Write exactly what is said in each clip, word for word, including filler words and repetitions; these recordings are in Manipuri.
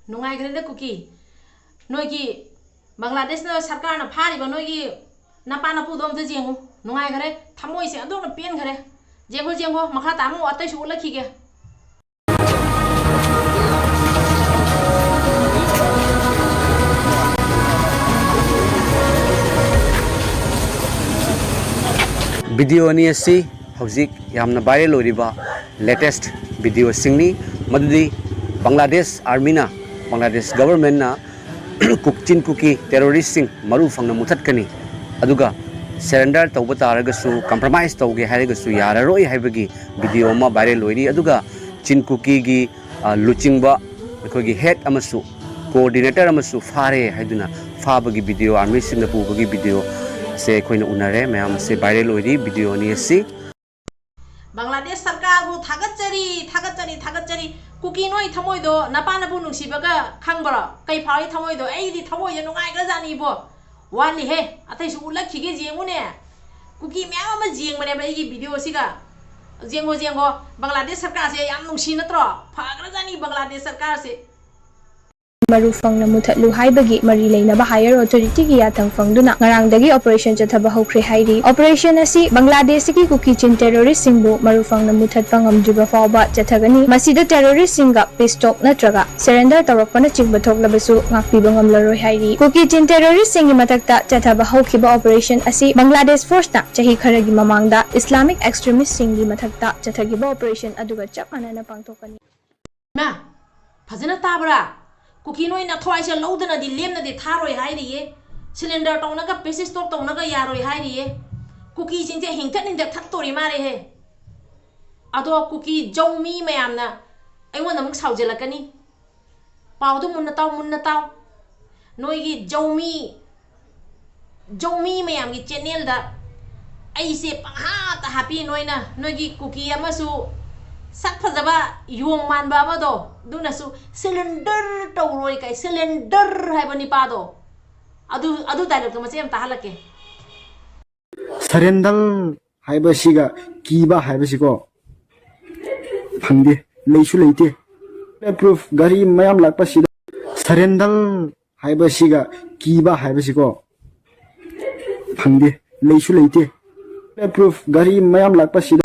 ꯅꯨꯡꯉꯥꯏꯈ꯭ꯔꯦꯗ ꯀꯨꯀꯤ꯫ ꯅꯣꯏꯒꯤ ꯕꯪꯒ꯭ꯂꯥꯗꯦꯁꯅ ꯁꯔꯀꯥꯔꯅ ꯐꯥꯔꯤꯕ ꯅꯣꯏꯒꯤ ꯅꯄꯥ ꯅꯄꯨꯗꯣ ꯑꯝꯇ ꯌꯦꯡꯉꯨ꯫ ꯅꯨꯡꯉꯥꯏꯈ꯭ꯔꯦ, ꯊꯃꯣꯏꯁꯦ ꯑꯣꯟꯊꯣꯛꯅ ꯄꯦꯟꯈ꯭ꯔꯦ꯫ ꯌꯦꯡꯉꯣ, ꯌꯦꯡꯉꯣ, ꯃꯈꯥ ꯇꯥꯃꯨꯛ ꯑꯇꯩꯁꯨ ꯎꯠꯂꯛꯈꯤꯒꯦ꯫ ꯚꯤꯗꯤꯑꯣ ꯑꯅꯤ ꯑꯁꯤ ꯍꯧꯖꯤꯛ ꯌꯥꯝꯅ ꯚꯥꯏꯔꯦꯜ ꯑꯣꯏꯔꯤꯕ ꯂꯦꯇꯦꯁ ꯚꯤꯗꯤꯑꯣꯁꯤꯡꯅꯤ꯫ ꯃꯗꯨꯗꯤ ꯕꯪꯒ꯭ꯂꯥꯗꯦꯁ ꯑꯥꯔꯃꯤꯅ, ꯕꯪꯒ꯭ꯂꯥꯗꯦꯁ ꯒꯕꯔꯃꯦꯟꯅ ꯀꯨꯛ ꯆꯤꯟ ꯀꯨꯀꯤ ꯇꯦꯔꯣꯔꯤꯁꯁꯤꯡ ꯃꯔꯨ ꯐꯪꯅ ꯃꯨꯊꯠꯀꯅꯤ, ꯑꯗꯨꯒ ꯁꯔꯦꯟꯗꯔ ꯇꯧꯕ ꯇꯥꯔꯒꯁꯨ, ꯀꯝꯄ꯭ꯔꯣꯃꯥꯏꯁ ꯇꯧꯒꯦ ꯍꯥꯏꯔꯒꯁꯨ ꯌꯥꯔꯔꯣꯏ ꯍꯥꯏꯕꯒꯤ ꯚꯤꯗꯤꯑꯣ ꯑꯃ ꯚꯥꯏꯔꯦꯜ ꯑꯣꯏꯔꯤ꯫ ꯑꯗꯨꯒ ꯆꯤꯟ ꯀꯨꯀꯤꯒꯤ, ꯑ, ꯂꯨꯆꯤꯡꯕ, ꯑꯩꯈꯣꯏꯒꯤ ꯍꯦꯗ ꯑꯃꯁꯨ ꯀꯣꯑꯣꯔꯗꯤꯅꯦꯇꯔ ꯑꯃꯁꯨ ꯐꯥꯔꯦ ꯍꯥꯏꯗꯨꯅ ꯐꯥꯕꯒꯤ ꯚꯤꯗꯤꯑꯣ, ꯑꯥꯔꯃꯤꯁꯤꯡꯅ ꯄꯨꯕꯒꯤ ꯚꯤꯗꯤꯑꯣꯁꯦ ꯑꯩꯈꯣꯏꯅ ꯎꯅꯔꯦ꯫ ꯃꯌꯥꯝꯁꯦ ꯚꯥꯏꯔꯦꯜ ꯑꯣꯏꯔꯤ ꯚꯤꯗꯤꯑꯣ ꯑꯅꯤ ꯑꯁꯤ꯫ ꯕꯪꯒ꯭ꯂꯥꯗꯦꯁ ꯁꯔꯀꯥꯔꯕꯨ ꯊꯥꯒꯠꯆꯔꯤ, ꯊꯥꯒꯠꯆꯔꯤ, ꯊꯥꯒꯠꯆꯔꯤ꯫ ꯀꯨꯀꯤ ꯅꯣꯏ ꯊꯃꯣꯏꯗꯣ ꯅꯄꯥ ꯅꯄꯨ ꯅꯨꯡꯁꯤꯕꯒ ꯈꯪꯕ꯭ꯔꯣ? ꯀꯩ ꯐꯥꯎꯏ ꯊꯃꯣꯏꯗꯣ? ꯑꯩꯗꯤ ꯊꯃꯣꯏꯁꯦ ꯅꯨꯡꯉꯥꯏꯈ꯭ꯔꯖꯥꯠꯅꯤꯕꯣ꯫ ꯋꯥꯠꯂꯤꯍꯦ, ꯑꯇꯩꯁꯨ ꯎꯠꯂꯛꯈꯤꯒꯦ, ꯌꯦꯡꯉꯨꯅꯦ꯫ ꯀꯨꯀꯤ ꯃꯌꯥꯝ ꯑꯃ ꯌꯦꯡꯕꯅꯦꯕ ꯑꯩꯒꯤ ꯚꯤꯗꯤꯑꯣꯁꯤꯒ꯫ ꯌꯦꯡꯉꯣ, ꯌꯦꯡꯉꯣ, ꯕꯪꯒ꯭ꯂꯥꯗꯦꯁ ꯁꯔꯀꯥꯔꯁꯦ ꯌꯥꯝ ꯅꯨꯡꯁꯤ ꯅꯠꯇ꯭ꯔꯣ? ꯐꯈ꯭ꯔꯖꯥꯠꯅꯤ ꯕꯪꯒ꯭ꯂꯥꯗꯦꯁ ꯁꯔꯀꯥꯔꯁꯦ꯫ ꯃꯔꯨ ꯐꯪꯅ ꯃꯨꯊꯠꯂꯨ ꯍꯥꯏꯕꯒꯤ ꯃꯔꯤ ꯂꯩꯅꯕ ꯍꯥꯏꯌꯔ ꯑꯣꯊꯣꯔꯤꯇꯤꯒꯤ ꯌꯥꯊꯪ ꯐꯪꯗꯨꯅ ꯉꯔꯥꯡꯗꯒꯤ ꯑꯣꯄꯔꯦꯁꯟ ꯆꯠꯊꯕ ꯍꯧꯈ꯭ꯔꯦ ꯍꯥꯏꯔꯤ꯫ ꯑꯣꯄꯔꯦꯁꯟ ꯑꯁꯤ ꯕꯪꯒ꯭ꯂꯥꯗꯦꯁꯀꯤ ꯀꯨꯀꯤ ꯆꯤꯟ ꯇꯦꯔꯣꯔꯤꯁ꯭ꯠꯁꯤꯡꯕꯨ ꯃꯔꯨ ꯐꯪꯅ ꯃꯨꯊꯠꯄ ꯉꯝꯗ꯭ꯔꯤꯕ ꯐꯥꯎꯕ ꯆꯠꯊꯒꯅꯤ꯫ ꯃꯁꯤꯗ ꯇꯦꯔꯣꯔꯤꯁ꯭ꯠꯁꯤꯡꯒ ꯄꯤꯁ ꯇꯣꯛ ꯅꯠꯇ꯭ꯔꯒ ꯁꯔꯦꯟꯗꯔ ꯇꯧꯔꯛꯄꯅꯆꯤꯡꯕ ꯊꯣꯛꯂꯕꯁꯨ ꯉꯥꯛꯄꯤꯕ ꯉꯝꯂꯔꯣꯏ ꯍꯥꯏꯔꯤ꯫ ꯀꯨꯀꯤ ꯆꯤꯟ ꯇꯦꯔꯣꯔꯤꯁ꯭ꯠꯁꯤꯡꯒꯤ ꯃꯊꯛꯇ ꯆꯠꯊꯕ ꯍꯧꯈꯤꯕ ꯑꯣꯄꯔꯦꯁꯟ ꯑꯁꯤ ꯕꯪꯒ꯭ꯂꯥꯗꯦꯁ ꯐꯣꯔꯁꯅ ꯆꯍꯤ ꯈꯔꯒꯤ ꯃꯃꯥꯡꯗ ꯏꯁꯂꯥꯃꯤꯛ ꯑꯦꯛꯁꯇ꯭ꯔꯤꯃꯤꯁ꯭ꯠꯁꯤꯡꯒꯤ ꯃꯊꯛꯇ ꯆꯠꯊꯈꯤꯕ ꯑꯣꯄꯔꯦꯁꯟ ꯑꯗꯨꯒ ꯆꯞ ꯃꯥꯟꯅꯅ ꯄꯥꯡꯊꯣꯛꯀꯅꯤ꯫ ꯃꯥ, ꯐꯖꯅ ꯇꯥꯕ꯭ꯔꯥ? ꯀꯨꯀꯤ ꯅꯣꯏ ꯅꯊ꯭ꯋꯥꯏꯁꯦ ꯂꯧꯗꯅꯗꯤ ꯂꯦꯝꯅꯗꯤ ꯊꯥꯔꯣꯏ ꯍꯥꯏꯔꯤꯌꯦ꯫ ꯁꯤꯂꯤꯟꯗꯔ ꯇꯧꯅꯒ ꯄꯦꯁꯤꯁ ꯇꯣꯛ ꯇꯧꯅꯒ ꯌꯥꯔꯣꯏ ꯍꯥꯏꯔꯤꯌꯦ꯫ ꯀꯨꯀꯤꯁꯤꯡꯁꯦ ꯍꯤꯡꯊꯠ ꯍꯤꯡꯊꯠ ꯊꯠꯇꯣꯔꯤ ꯃꯥꯜꯂꯦꯍꯦ꯫ ꯑꯗꯣ ꯀꯨꯀꯤ ꯖꯧꯃꯤ ꯃꯌꯥꯝꯅ ꯑꯩꯉꯣꯟꯗ ꯑꯃꯨꯛ ꯁꯥꯎꯖꯜꯂꯛꯀꯅꯤ꯫ ꯄꯥꯎꯗꯣ ꯃꯨꯟꯅ ꯇꯥꯎ, ꯃꯨꯟꯅ ꯇꯥꯎ꯫ ꯅꯣꯏꯒꯤ ꯖꯧꯃꯤ, ꯖꯧꯃꯤ ꯃꯌꯥꯝꯒꯤ ꯆꯦꯅꯦꯜꯗ ꯑꯩꯁꯦ ꯄꯪꯍꯥꯠꯇ ꯍꯥꯞꯄꯤ ꯅꯣꯏꯅ꯫ ꯅꯣꯏꯒꯤ ꯀꯨꯀꯤ ꯑꯃꯁꯨ ꯁꯛ ꯐꯖꯕ ꯌꯣꯡ ꯃꯥꯟꯕ ꯑꯃꯗꯣ, ꯑꯗꯨꯅꯁꯨ ꯁꯤꯂꯤꯟꯗꯔ ꯇꯧꯔꯣꯏ ꯀꯥꯏ, ꯁꯤꯂꯤꯟꯗꯔ ꯍꯥꯏꯕ ꯅꯤꯄꯥꯗꯣ꯫ ꯑꯗꯨ, ꯑꯗꯨ ꯗꯥꯏꯂꯣꯛꯇꯣ ꯃꯆꯦꯠ ꯑꯃ ꯇꯥꯍꯜꯂꯛꯀꯦ꯫ ꯁꯔꯦꯟꯗꯔ ꯍꯥꯏꯕꯁꯤꯒ ꯀꯤꯕ ꯍꯥꯏꯕꯁꯤꯀꯣ ꯐꯪꯗꯦ, ꯂꯩꯁꯨ ꯂꯩꯇꯦ꯫ ꯄ꯭ꯔꯨꯐ ꯒꯥꯔꯤ ꯃꯌꯥꯝ ꯂꯥꯛꯄꯁꯤꯗ ꯁꯔꯦꯟꯗꯜ ꯍꯥꯏꯕꯁꯤꯒ ꯀꯤꯕ ꯍꯥꯏꯕꯁꯤꯀꯣ ꯐꯪꯗꯦ, ꯂꯩꯁꯨ ꯂꯩꯇꯦ꯫ ꯄ꯭ꯔꯨꯐ ꯒꯥꯔꯤ ꯃꯌꯥꯝ ꯂꯥꯛꯄꯁꯤꯗ꯫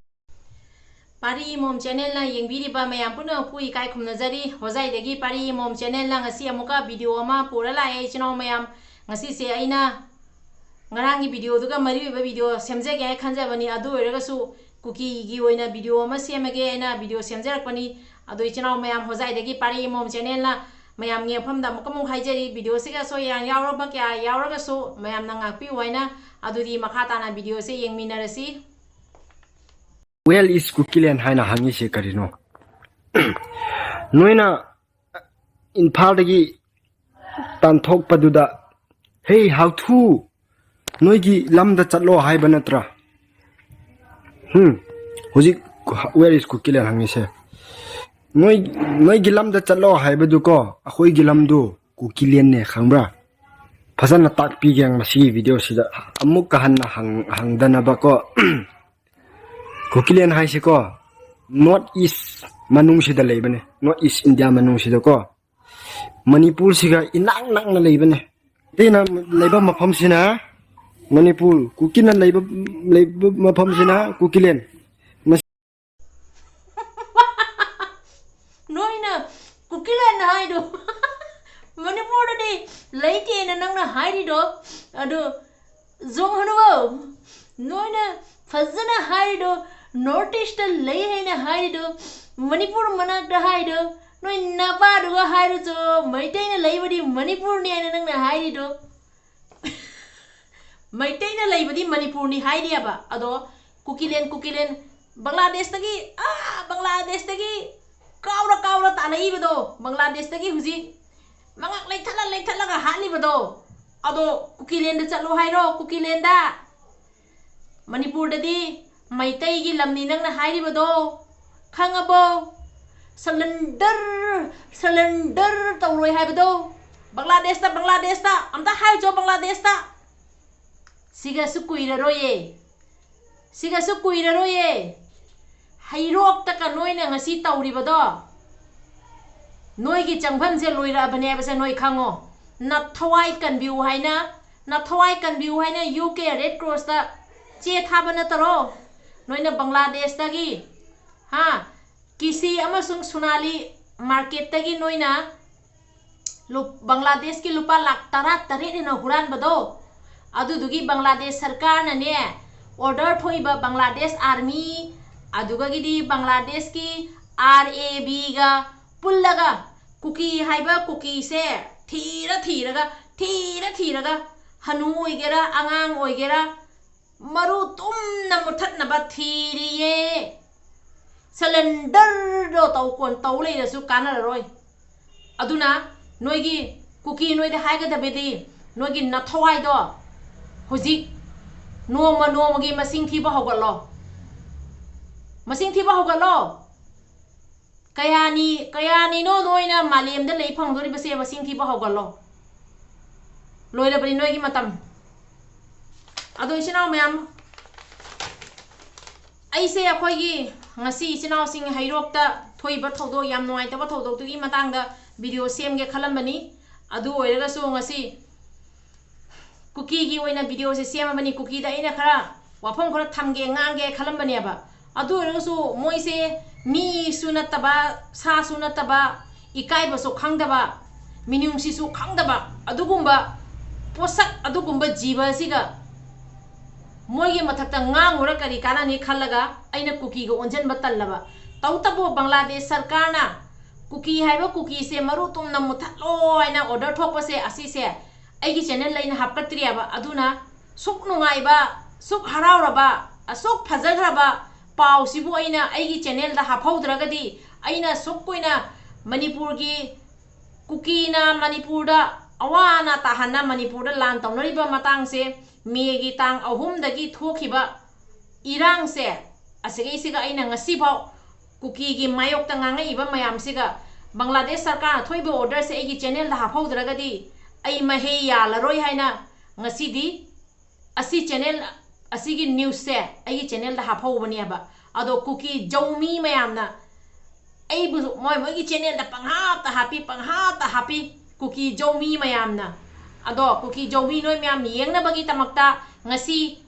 ꯄꯥꯔꯤ ꯏꯃꯣꯝ ꯆꯦꯅꯦꯜꯅ ꯌꯦꯡꯕꯤꯔꯤꯕ ꯃꯌꯥꯝ ꯄꯨꯝꯅꯃꯛꯄꯨ ꯏꯀꯥꯏ ꯈꯨꯝꯅꯖꯔꯤ꯫ ꯍꯣꯖꯥꯏꯗꯒꯤ ꯄꯥꯔꯤ ꯏꯃꯣꯝ ꯆꯦꯅꯦꯜꯅ ꯉꯁꯤ ꯑꯃꯨꯛꯀ ꯚꯤꯗꯤꯑꯣ ꯑꯃ ꯄꯨꯔ ꯂꯥꯛꯑꯦ ꯏꯆꯤꯟ ꯏꯅꯥꯎ ꯃꯌꯥꯝ꯫ ꯉꯁꯤꯁꯦ ꯑꯩꯅ ꯉꯔꯥꯡꯒꯤ ꯚꯤꯗꯤꯑꯣꯗꯨꯒ ꯃꯔꯤ ꯑꯣꯏꯕ ꯚꯤꯗꯤꯑꯣ ꯁꯦꯝꯖꯒꯦ ꯍꯥꯏꯅ ꯈꯟꯖꯕꯅꯤ꯫ ꯑꯗꯨ ꯑꯣꯏꯔꯒꯁꯨ ꯀꯨꯀꯤꯒꯤ ꯑꯣꯏꯅ ꯚꯤꯗꯤꯑꯣ ꯑꯃ ꯁꯦꯝꯃꯒꯦ ꯍꯥꯏꯅ ꯚꯤꯗꯤꯑꯣ ꯁꯦꯝꯖꯔꯛꯄꯅꯤ꯫ ꯑꯗꯣ ꯏꯆꯤꯟ ꯏꯅꯥꯎ ꯃꯌꯥꯝ, ꯍꯣꯖꯥꯏꯗꯒꯤ ꯄꯥꯔꯤ ꯏꯃꯣꯝ ꯆꯦꯅꯦꯜꯅ ꯃꯌꯥꯝꯒꯤ ꯃꯐꯝꯗ ꯑꯃꯨꯛꯀ ꯑꯃꯨꯛ ꯍꯥꯏꯖꯔꯤ, ꯚꯤꯗꯤꯑꯣꯁꯤꯒ ꯑꯁꯣꯏ ꯑꯔꯥꯟ ꯌꯥꯎꯔꯕ ꯀꯌꯥ ꯌꯥꯎꯔꯒꯁꯨ ꯃꯌꯥꯝꯅ ꯉꯥꯛꯄꯤꯌꯨ ꯍꯥꯏꯅ꯫ ꯑꯗꯨꯗꯤ ꯃꯈꯥ ꯇꯥꯅ ꯚꯤꯗꯤꯑꯣꯁꯦ ꯌꯦꯡꯃꯤꯟꯅꯔꯁꯤ꯫ Where is ꯀꯨꯀꯤꯂꯦꯟ ꯍꯥꯏꯅ ꯍꯪꯉꯤꯁꯦ ꯀꯔꯤꯅꯣ? ꯅꯣꯏꯅ ꯏꯝꯐꯥꯜꯗꯒꯤ ꯇꯥꯟꯊꯣꯛꯄꯗꯨꯗ, "ꯍꯦ ꯍꯥꯎꯊꯨ, ꯅꯣꯏꯒꯤ ꯂꯝꯗ ꯆꯠꯂꯣ" ꯍꯥꯏꯕ ꯅꯠꯇ꯭ꯔꯥ? ꯎꯝ, ꯍꯧꯖꯤꯛ "Where is ꯀꯨꯀꯤꯂꯦꯟ" ꯍꯪꯉꯤꯁꯦ? ꯅꯣꯏ, ꯅꯣꯏꯒꯤ ꯂꯝꯗ ꯆꯠꯂꯣ ꯍꯥꯏꯕꯗꯨꯀꯣ, ꯑꯩꯈꯣꯏꯒꯤ ꯂꯝꯗꯨ ꯀꯨꯀꯤꯂꯦꯟꯅꯦ, ꯈꯪꯕ꯭ꯔꯥ? ꯐꯖꯅ ꯇꯥꯛꯄꯤꯒꯦ ꯃꯁꯤꯒꯤ ꯚꯤꯗꯤꯑꯣꯁꯤꯗ ꯑꯃꯨꯛꯀ ꯍꯟꯅ ꯍꯪ-, ꯍꯪꯗꯅꯕꯀꯣ꯫ ꯀꯨꯀꯤꯂꯦꯟ ꯍꯥꯏꯁꯤꯀꯣ, North East ꯃꯅꯨꯡꯁꯤꯗ ꯂꯩꯕꯅꯦ, North East India ꯃꯅꯨꯡꯁꯤꯗꯀꯣ꯫ ꯃꯅꯤꯄꯨꯔꯁꯤꯒ ꯏꯅꯛ ꯅꯛꯅ ꯂꯩꯕꯅꯦ꯫ ꯑꯩꯅ ꯂꯩꯕ ꯃꯐꯝꯁꯤꯅ, ꯃꯅꯤꯄꯨꯔ, ꯀꯨꯀꯤꯅ ꯂꯩꯕ, ꯂꯩꯕ ꯃꯐꯝꯁꯤꯅ ꯀꯨꯀꯤꯂꯦꯟ꯫ ꯅꯣꯏꯅ ꯀꯨꯀꯤꯂꯦꯟ ꯍꯥꯏꯗꯣ ꯃꯅꯤꯄꯨꯔꯗꯗꯤ ꯂꯩꯇꯦꯅ ꯅꯪꯅ ꯍꯥꯏꯔꯤꯗꯣ, ꯑꯗꯨ ꯖꯣꯡ ꯍꯅꯨꯕꯧ, ꯅꯣꯏꯅ ꯐꯖꯅ ꯍꯥꯏꯔꯤꯗꯣ, North East ꯂꯩ ꯍꯥꯏꯅ ꯍꯥꯏꯔꯤꯗꯣ, ꯃꯅꯤꯄꯨꯔ ꯃꯅꯥꯛꯇ ꯍꯥꯏꯗꯣ, ꯅꯣꯏ ꯅꯄꯥꯗꯨꯒ ꯍꯥꯏꯔꯨꯆꯣ, ꯃꯩꯇꯩꯅ ꯂꯩꯕꯗꯤ ꯃꯅꯤꯄꯨꯔꯅꯤ ꯍꯥꯏꯅ ꯅꯪꯅ ꯍꯥꯏꯔꯤꯗꯣ꯫ ꯃꯩꯇꯩꯅ ꯂꯩꯕꯗꯤ ꯃꯅꯤꯄꯨꯔꯅꯤ ꯍꯥꯏꯔꯤꯑꯕ꯫ ꯑꯗꯣ ꯀꯨꯀꯤꯂꯦꯟ, ꯀꯨꯀꯤꯂꯦꯟ, ꯕꯪꯒ꯭ꯂꯥꯗꯦꯁꯇꯒꯤ, ꯑꯥ, ꯕꯪꯒ꯭ꯂꯥꯗꯦꯁꯇꯒꯤ ꯀꯥꯎꯔ ꯀꯥꯎꯔ ꯇꯥꯜꯂꯛꯏꯕꯗꯣ, ꯕꯪꯒ꯭ꯂꯥꯗꯦꯁꯇꯒꯤ ꯍꯧꯖꯤꯛ ꯃꯉꯛ ꯂꯩꯊꯠꯂ ꯂꯩꯊꯠꯂꯒ ꯍꯥꯠꯂꯤꯕꯗꯣ, ꯑꯗꯣ ꯀꯨꯀꯤꯂꯦꯟꯗ ꯆꯠꯂꯣ ꯍꯥꯏꯔꯣ, ꯀꯨꯀꯤꯂꯦꯟꯗ? ꯃꯅꯤꯄꯨꯔꯗꯗꯤ ꯃꯩꯇꯩꯒꯤ ꯂꯝꯅꯤ ꯅꯪꯅ ꯍꯥꯏꯔꯤꯕꯗꯣ, ꯈꯪꯉꯕꯣ? Surrender, surrender ꯇꯧꯔꯣꯏ ꯍꯥꯏꯕꯗꯣ꯫ ꯕꯪꯒ꯭ꯂꯥꯗꯦꯁꯇ, ꯕꯪꯒ꯭ꯂꯥꯗꯦꯁꯇ, ꯑꯝꯇ ꯍꯥꯏꯌꯨꯆꯣ, ꯕꯪꯒ꯭ꯂꯥꯗꯦꯁꯇ꯫ ꯁꯤꯒꯁꯨ ꯀꯨꯏꯔꯔꯣꯏꯌꯦ, ꯁꯤꯒꯁꯨ ꯀꯨꯏꯔꯔꯣꯏꯌꯦ꯫ ꯍꯩꯔꯣꯛꯇꯀ ꯅꯣꯏꯅ ꯉꯁꯤ ꯇꯧꯔꯤꯕꯗꯣ, ꯅꯣꯏꯒꯤ ꯆꯪꯐꯝꯁꯦ ꯂꯣꯏꯔꯛꯑꯕꯅꯦ ꯍꯥꯏꯕꯁꯦ ꯅꯣꯏ ꯈꯪꯉꯣ꯫ ꯅꯊꯋꯥꯏ ꯀꯟꯕꯤꯌꯨ ꯍꯥꯏꯅ, ꯅꯊꯋꯥꯏ ꯀꯟꯕꯤꯌꯨ ꯍꯥꯏꯅ ꯌꯨ ꯀꯦ ꯔꯦꯗ ꯀ꯭ꯔꯣꯁꯇ ꯆꯦ ꯊꯥꯕ ꯅꯠꯇꯔꯣ? ꯅꯣꯏꯅ ꯕꯪꯒ꯭ꯂꯥꯗꯦꯁꯇꯒꯤ, ꯍꯥ, ꯀꯤꯁꯤ ꯑꯃꯁꯨꯡ ꯁꯨꯅꯥꯂꯤ ꯃꯥꯔꯀꯦꯠꯇꯒꯤ ꯅꯣꯏꯅ ꯂꯨꯞ-, ꯕꯪꯒ꯭ꯂꯥꯗꯦꯁꯀꯤ ꯂꯨꯄꯥ ꯂꯥꯈ ꯇꯔꯥ ꯇꯔꯦꯠ ꯍꯦꯟꯅ ꯍꯨꯔꯥꯟꯕꯗꯣ, ꯑꯗꯨꯗꯨꯒꯤ ꯕꯪꯒ꯭ꯂꯥꯗꯦꯁ ꯁꯔꯀꯥꯔꯅꯅꯦ, ꯑꯣꯔꯗꯔ ꯊꯣꯛꯏꯕ ꯕꯪꯒ꯭ꯂꯥꯗꯦꯁ ꯑꯥꯔꯃꯤ, ꯑꯗꯨꯒꯒꯤꯗꯤ ꯕꯪꯒ꯭ꯂꯥꯗꯦꯁꯀꯤ ꯑꯥꯔ ꯑꯦ ꯕꯤꯒ ꯄꯨꯜꯂꯒ ꯀꯨꯀꯤ ꯍꯥꯏꯕ ꯀꯨꯀꯤꯁꯦ ꯊꯤꯔ ꯊꯤꯔꯒ, ꯊꯤꯔ ꯊꯤꯔꯒ, ꯍꯅꯨ ꯑꯣꯏꯒꯦꯔꯥ, ꯑꯉꯥꯡ ꯑꯣꯏꯒꯦꯔꯥ, ꯃꯔꯨ ꯇꯨꯝꯅ ꯃꯨꯊꯠꯅꯕ ꯊꯤꯔꯤꯌꯦ꯫ ꯁꯂꯦꯟꯗꯔꯗꯣ ꯇꯧ ꯀꯣꯟ ꯇꯧ ꯂꯩꯔꯁꯨ ꯀꯥꯟꯅꯔꯔꯣꯏ꯫ ꯑꯗꯨꯅ ꯅꯣꯏꯒꯤ ꯀꯨꯀꯤ ꯅꯣꯏꯗ ꯍꯥꯏꯒꯗꯕꯗꯤ, ꯅꯣꯏꯒꯤ ꯅꯊꯋꯥꯏꯗꯣ ꯍꯧꯖꯤꯛ ꯅꯣꯡꯃ ꯅꯣꯡꯃꯒꯤ ꯃꯁꯤꯡ ꯊꯤꯕ ꯍꯧꯒꯠꯂꯣ꯫ ꯃꯁꯤꯡ ꯊꯤꯕ ꯍꯧꯒꯠꯂꯣ꯫ ꯀꯌꯥꯅꯤ, ꯀꯌꯥꯅꯤꯅꯣ ꯅꯣꯏꯅ ꯃꯥꯂꯦꯝꯗ ꯂꯩ ꯐꯪꯗꯣꯔꯤꯕꯁꯦ? ꯃꯁꯤꯡ ꯊꯤꯕ ꯍꯧꯒꯠꯂꯣ꯫ ꯂꯣꯏꯔꯕꯅꯤ ꯅꯣꯏꯒꯤ ꯃꯇꯝ꯫ ꯑꯗꯣ ꯏꯆꯤꯟ ꯏꯅꯥꯎ ꯃꯌꯥꯝ, ꯑꯩꯁꯦ ꯑꯩꯈꯣꯏꯒꯤ ꯉꯁꯤ ꯏꯆꯤꯟ ꯏꯅꯥꯎꯁꯤꯡ ꯍꯩꯔꯣꯛꯇ ꯊꯣꯛꯏꯕ ꯊꯧꯗꯣꯛ, ꯌꯥꯝ ꯅꯨꯡꯉꯥꯏꯇꯕ ꯊꯧꯗꯣꯛꯇꯨꯒꯤ ꯃꯇꯥꯡꯗ ꯚꯤꯗꯤꯑꯣ ꯁꯦꯝꯒꯦ ꯈꯜꯂꯝꯕꯅꯤ꯫ ꯑꯗꯨ ꯑꯣꯏꯔꯒꯁꯨ ꯉꯁꯤ ꯀꯨꯀꯤꯒꯤ ꯑꯣꯏꯅ ꯚꯤꯗꯤꯑꯣꯁꯦ ꯁꯦꯝꯃꯕꯅꯤ꯫ ꯀꯨꯀꯤꯗ ꯑꯩꯅ ꯈꯔ ꯋꯥꯐꯝ ꯈꯔ ꯊꯝꯒꯦ, ꯉꯥꯡꯒꯦ ꯈꯜꯂꯝꯕꯅꯦꯕ꯫ ꯑꯗꯨ ꯑꯣꯏꯔꯒꯁꯨ ꯃꯣꯏꯁꯦ ꯃꯤꯁꯨ ꯅꯠꯇꯕ, ꯁꯥꯁꯨ ꯅꯠꯇꯕ, ꯏꯀꯥꯏꯕꯁꯨ ꯈꯪꯗꯕ, ꯃꯤꯅꯨꯡꯁꯤꯁꯨ ꯈꯪꯗꯕ, ꯑꯗꯨꯒꯨꯝꯕ ꯄꯣꯠꯁꯛ, ꯑꯗꯨꯒꯨꯝꯕ ꯖꯤꯕ ꯑꯁꯤꯒ ꯃꯣꯏꯒꯤ ꯃꯊꯛꯇ ꯉꯥꯡꯉꯨꯔ ꯀꯔꯤ ꯀꯥꯟꯅꯅꯤ ꯈꯜꯂꯒ ꯑꯩꯅ ꯀꯨꯀꯤꯒ ꯑꯣꯟꯁꯤꯟꯕ ꯇꯜꯂꯕ꯫ ꯇꯧꯇꯕꯨ ꯕꯪꯒ꯭ꯂꯥꯗꯦꯁ ꯁꯔꯀꯥꯔꯅ ꯀꯨꯀꯤ ꯍꯥꯏꯕ ꯀꯨꯀꯤꯁꯦ ꯃꯔꯨ ꯇꯨꯝꯅ ꯃꯨꯊꯠꯂꯣ ꯍꯥꯏꯅ ꯑꯣꯔꯗꯔ ꯊꯣꯛꯄꯁꯦ, ꯑꯁꯤꯁꯦ ꯑꯩꯒꯤ ꯆꯦꯅꯦꯜꯗ ꯑꯩꯅ ꯍꯥꯞꯀꯠꯇ꯭ꯔꯤꯑꯕ꯫ ꯑꯗꯨꯅ ꯁꯨꯛ ꯅꯨꯡꯉꯥꯏꯕ, ꯁꯨꯛ ꯍꯔꯥꯎꯔꯕ, ꯑꯁꯨꯛ ꯐꯖꯈ꯭ꯔꯕ ꯄꯥꯎꯁꯤꯕꯨ ꯑꯩꯅ ꯑꯩꯒꯤ ꯆꯦꯅꯦꯜꯗ ꯍꯥꯞꯍꯧꯗ꯭ꯔꯒꯗꯤ, ꯑꯩꯅ ꯁꯨꯛ ꯀꯨꯏꯅ ꯃꯅꯤꯄꯨꯔꯒꯤ ꯀꯨꯀꯤꯅ ꯃꯅꯤꯄꯨꯔꯗ ꯑꯋꯥ ꯑꯅꯥ ꯇꯥꯍꯟꯅ ꯃꯅꯤꯄꯨꯔꯗ ꯂꯥꯟ ꯇꯧꯅꯔꯤꯕ ꯃꯇꯥꯡꯁꯦ, ꯃꯦꯒꯤ ꯇꯥꯡ ꯑꯍꯨꯝꯗꯒꯤ ꯊꯣꯛꯈꯤꯕ ꯏꯔꯥꯡꯁꯦ, ꯑꯁꯤꯒꯩꯁꯤꯒ ꯑꯩꯅ ꯉꯁꯤꯐꯥꯎ ꯀꯨꯀꯤꯒꯤ ꯃꯥꯌꯣꯛꯇ ꯉꯥꯡꯉꯛꯏꯕ ꯃꯌꯥꯝꯁꯤꯒ, ꯕꯪꯒ꯭ꯂꯥꯗꯦꯁ ꯁꯔꯀꯥꯔꯅ ꯊꯣꯛꯏꯕ ꯑꯣꯔꯗꯔꯁꯦ ꯑꯩꯒꯤ ꯆꯦꯅꯦꯜꯗ ꯍꯥꯞꯍꯧꯗ꯭ꯔꯒꯗꯤ ꯑꯩ ꯃꯍꯩ ꯌꯥꯜꯂꯔꯣꯏ ꯍꯥꯏꯅ ꯉꯁꯤꯗꯤ ꯑꯁꯤ ꯆꯦꯅꯦꯜ, ꯑꯁꯤꯒꯤ ꯅ꯭ꯌꯨꯁꯁꯦ ꯑꯩꯒꯤ ꯆꯦꯅꯦꯜꯗ ꯍꯥꯞꯍꯧꯕꯅꯦꯕ꯫ ꯑꯗꯣ ꯀꯨꯀꯤ ꯖꯧꯃꯤ ꯃꯌꯥꯝꯅ ꯑꯩꯕꯨ ꯃꯣꯏ ꯃꯣꯏꯒꯤ ꯆꯦꯅꯦꯜꯗ ꯄꯪꯍꯥꯞꯇ ꯍꯥꯞꯄꯤ, ꯄꯪꯍꯥꯞꯇ ꯍꯥꯞꯄꯤ ꯀꯨꯀꯤ ꯖꯧꯃꯤ ꯃꯌꯥꯝꯅ꯫ ꯑꯗꯣ ꯀꯨꯀꯤ ꯖꯧꯃꯤ ꯅꯣꯏ ꯃꯌꯥꯝ ꯌꯦꯡꯅꯕꯒꯤꯗꯃꯛꯇ ꯉꯁꯤ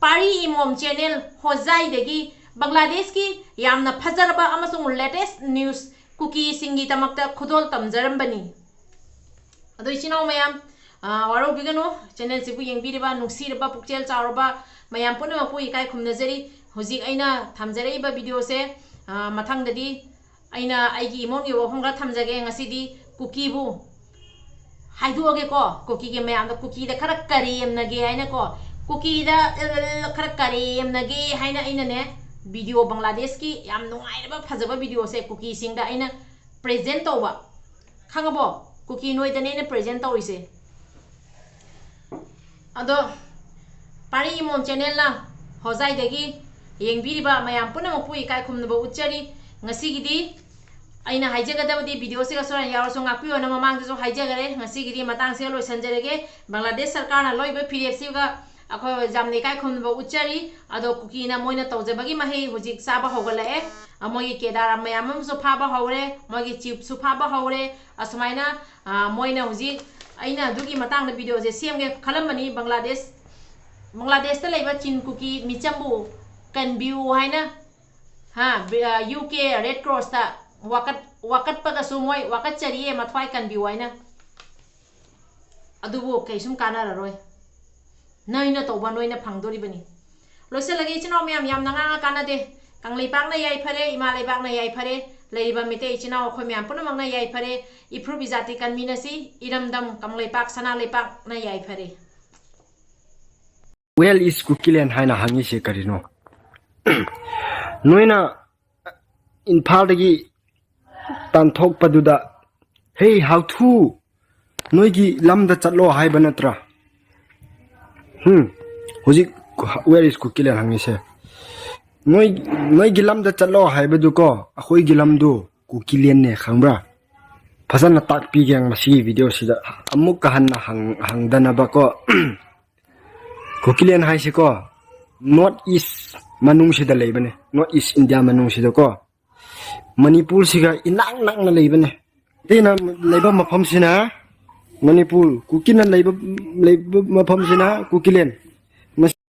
ꯄꯥꯔꯤ ꯏꯃꯣꯝ ꯆꯦꯅꯦꯜ ꯍꯣꯖꯥꯏꯗꯒꯤ ꯕꯪꯒ꯭ꯂꯥꯗꯦꯁꯀꯤ ꯌꯥꯝꯅ ꯐꯖꯔꯕ ꯑꯃꯁꯨꯡ ꯂꯦꯇꯦꯁ ꯅ꯭ꯌꯨꯁ ꯀꯨꯀꯤꯁꯤꯡꯒꯤꯗꯃꯛꯇ ꯈꯨꯗꯣꯜ ꯇꯝꯖꯔꯝꯕꯅꯤ꯫ ꯑꯗꯣ ꯏꯆꯤꯟ ꯏꯅꯥꯎ ꯃꯌꯥꯝ, ꯑ, ꯋꯥꯔꯧꯕꯤꯒꯅꯨ, ꯆꯦꯅꯦꯜꯁꯤꯕꯨ ꯌꯦꯡꯕꯤꯔꯤꯕ ꯅꯨꯡꯁꯤꯔꯕ ꯄꯨꯛꯆꯦꯜ ꯆꯥꯎꯔꯕ ꯃꯌꯥꯝ ꯄꯨꯝꯅꯃꯛꯄꯨ ꯏꯀꯥꯏ ꯈꯨꯝꯅꯖꯔꯤ꯫ ꯍꯧꯖꯤꯛ ꯑꯩꯅ ꯊꯝꯖꯔꯛꯏꯕ ꯚꯤꯗꯤꯑꯣꯁꯦ, ꯑ, ꯃꯊꯪꯗꯗꯤ ꯑꯩꯅ ꯑꯩꯒꯤ ꯏꯃꯣꯝꯒꯤ ꯋꯥꯐꯝ ꯈꯔ ꯊꯝꯖꯒꯦ꯫ ꯉꯁꯤꯗꯤ ꯀꯨꯀꯤꯕꯨ ꯍꯥꯏꯗꯣꯛꯑꯒꯦꯀꯣ, ꯀꯨꯀꯤꯒꯤ ꯃꯌꯥꯝꯗ, ꯀꯨꯀꯤꯗ ꯈꯔ ꯀꯔꯦꯝꯅꯒꯦ ꯍꯥꯏꯅꯀꯣ, ꯀꯨꯀꯤꯗ ꯈꯔ ꯀꯔꯦꯝꯅꯒꯦ ꯍꯥꯏꯅ ꯑꯩꯅꯅꯦ, ꯚꯤꯗꯤꯑꯣ, ꯕꯪꯒ꯭ꯂꯥꯗꯦꯁꯀꯤ ꯌꯥꯝ ꯅꯨꯡꯉꯥꯏꯔꯕ ꯐꯖꯕ ꯚꯤꯗꯤꯑꯣꯁꯦ ꯀꯨꯀꯤꯁꯤꯡꯗ ꯑꯩꯅ ꯄ꯭ꯔꯦꯖꯦꯟ ꯇꯧꯕ꯫ ꯈꯪꯉꯕꯣ? ꯀꯨꯀꯤ ꯅꯣꯏꯗꯅꯦ ꯑꯩꯅ ꯄ꯭ꯔꯦꯖꯦꯟ ꯇꯧꯔꯤꯁꯦ꯫ ꯑꯗꯣ ꯄꯥꯔꯤ ꯏꯃꯣꯝ ꯆꯦꯅꯦꯜꯅ ꯍꯣꯖꯥꯏꯗꯒꯤ ꯌꯦꯡꯕꯤꯔꯤꯕ ꯃꯌꯥꯝ ꯄꯨꯝꯅꯃꯛꯄꯨ ꯏꯀꯥꯏ ꯈꯨꯝꯅꯕ ꯎꯠꯆꯔꯤ꯫ ꯉꯁꯤꯒꯤꯗꯤ ꯑꯩꯅ ꯍꯥꯏꯖꯒꯗꯕꯗꯤ ꯚꯤꯗꯤꯑꯣꯁꯤꯒ ꯁꯣꯏꯗꯅ ꯌꯥꯎꯔꯁꯨ ꯉꯥꯛꯄꯤꯌꯣꯅ ꯃꯃꯥꯡꯗꯁꯨ ꯍꯥꯏꯖꯈꯔꯦ꯫ ꯉꯁꯤꯒꯤꯗꯤ ꯃꯇꯥꯡꯁꯤꯒ ꯂꯣꯏꯁꯤꯟꯖꯔꯒꯦ꯫ ꯕꯪꯒ꯭ꯂꯥꯗꯦꯁ ꯁꯔꯀꯥꯔꯅ ꯂꯧꯔꯤꯕ ꯐꯤꯔꯦꯞꯁꯤꯒ ꯑꯩꯈꯣꯏ ꯌꯥꯝꯅ ꯏꯀꯥꯏ ꯈꯨꯝꯅꯕ ꯎꯠꯆꯔꯤ꯫ ꯑꯗꯣ ꯀꯨꯀꯤꯅ ꯃꯣꯏꯅ ꯇꯧꯖꯕꯒꯤ ꯃꯍꯩ ꯍꯧꯖꯤꯛ ꯆꯥꯕ ꯍꯧꯒꯠꯂꯛꯑꯦ꯫ ꯑ, ꯃꯣꯏꯒꯤ ꯀꯦꯗꯥꯔ ꯃꯌꯥꯝ ꯑꯃꯁꯨ ꯐꯥꯕ ꯍꯧꯔꯦ, ꯃꯣꯏꯒꯤ ꯆꯤꯞꯁꯨ ꯐꯥꯕ ꯍꯧꯔꯦ꯫ ꯑꯁꯨꯃꯥꯏꯅ, ꯑ, ꯃꯣꯏꯅ ꯍꯧꯖꯤꯛ, ꯑꯩꯅ ꯑꯗꯨꯒꯤ ꯃꯇꯥꯡꯗ ꯚꯤꯗꯤꯑꯣꯁꯦ ꯁꯦꯝꯒꯦ ꯈꯜꯂꯝꯕꯅꯤ꯫ ꯕꯪꯒ꯭ꯂꯥꯗꯦꯁ, ꯕꯪꯒ꯭ꯂꯥꯗꯦꯁꯇ ꯂꯩꯕ ꯆꯤꯟ ꯀꯨꯀꯤ ꯃꯤꯆꯝꯕꯨ ꯀꯟꯕꯤꯌꯨ ꯍꯥꯏꯅ, ꯍꯥ, ꯕꯤ-, ꯑ, ꯌꯨ ꯀꯦ ꯔꯦꯗ ꯀ꯭ꯔꯣꯁꯇ ꯋꯥꯀꯠ-, ꯋꯥꯀꯠꯄꯒꯁꯨ ꯃꯣꯏ ꯋꯥꯀꯠꯆꯔꯤꯌꯦ, ꯃꯊ꯭ꯋꯥꯏ ꯀꯟꯕꯤꯌꯨ ꯍꯥꯏꯅ꯫ ꯑꯗꯨꯕꯨ ꯀꯩꯁꯨꯝ ꯀꯥꯟꯅꯔꯔꯣꯏ꯫ ꯅꯣꯏꯅ ꯇꯧꯕ ꯅꯣꯏꯅ ꯐꯪꯗꯣꯔꯤꯕꯅꯤ꯫ ꯂꯣꯏꯁꯤꯜꯂꯒꯦ ꯏꯆꯤꯟ ꯏꯅꯥꯎ ꯃꯌꯥꯝ, ꯌꯥꯝꯅ ꯉꯥꯡꯉ ꯀꯥꯟꯅꯗꯦ꯫ ꯀꯪꯂꯩꯄꯥꯛꯅ ꯌꯥꯏꯐꯔꯦ, ꯏꯃꯥ ꯂꯩꯕꯥꯛꯅ ꯌꯥꯏꯐꯔꯦ, ꯂꯩꯔꯤꯕ ꯃꯩꯇꯩ ꯏꯆꯤꯟ ꯏꯅꯥꯎ ꯑꯩꯈꯣꯏ ꯃꯌꯥꯝ ꯄꯨꯝꯅꯃꯛꯅ ꯌꯥꯏꯐꯔꯦ꯫ ꯏꯐ꯭ꯔꯨꯞ ꯏꯖꯥꯇꯤ ꯀꯟꯃꯤꯟꯅꯁꯤ, ꯏꯔꯝꯗꯝ ꯀꯪꯂꯩꯄꯥꯛ ꯁꯅꯥ ꯂꯩꯄꯥꯛꯅ ꯌꯥꯏꯐꯔꯦ꯫ Where is Kukiland ꯍꯥꯏꯅ ꯍꯪꯉꯤꯁꯦ ꯀꯔꯤꯅꯣ? ꯅꯣꯏꯅ ꯏꯝꯐꯥꯜꯗꯒꯤ ꯇꯥꯟꯊꯣꯛꯄꯗꯨꯗ, ꯍꯦ ꯍꯥꯎꯊꯨ, ꯅꯣꯏꯒꯤ ꯂꯝꯗ ꯆꯠꯂꯣ ꯍꯥꯏꯕ ꯅꯠꯇ꯭ꯔꯥ? ꯎꯝ, ꯍꯧꯖꯤꯛ Where is Kukiland ꯍꯪꯉꯤꯁꯦ? ꯅꯣꯏ, ꯅꯣꯏꯒꯤ ꯂꯝꯗ ꯆꯠꯂꯣ ꯍꯥꯏꯕꯗꯨꯀꯣ, ꯑꯩꯈꯣꯏꯒꯤ ꯂꯝꯗꯨ ꯀꯨꯀꯤꯂꯦꯟꯅꯦ, ꯈꯪꯕ꯭ꯔꯥ? ꯐꯖꯅ ꯇꯥꯛꯄꯤꯒꯦ ꯃꯁꯤꯒꯤ ꯚꯤꯗꯤꯑꯣꯁꯤꯗ꯫ ꯑꯃꯨꯛꯀ ꯍꯟꯅ ꯍꯪ-, ꯍꯪꯗꯅꯕꯀꯣ꯫ ꯀꯨꯀꯤꯂꯦꯟ ꯍꯥꯏꯁꯤꯀꯣ, ꯅꯣꯔꯠ ꯏꯁ ꯃꯅꯨꯡꯁꯤꯗ ꯂꯩꯕꯅꯦ, ꯅꯣꯔꯠ ꯏꯁ ꯏꯟꯗꯤꯌꯥ ꯃꯅꯨꯡꯁꯤꯗꯀꯣ꯫ ꯃꯅꯤꯄꯨꯔꯁꯤꯒ ꯏꯅꯥꯛ ꯅꯛꯅ ꯂꯩꯕꯅꯦ꯫ ꯑꯇꯩꯅ ꯂꯩꯕ ꯃꯐꯝꯁꯤꯅ ꯃꯅꯤꯄꯨꯔ, ꯀꯨꯀꯤꯅ ꯂꯩꯕ, ꯂꯩꯕ ꯃꯐꯝꯁꯤꯅ ꯀꯨꯀꯤꯂꯦꯟ꯫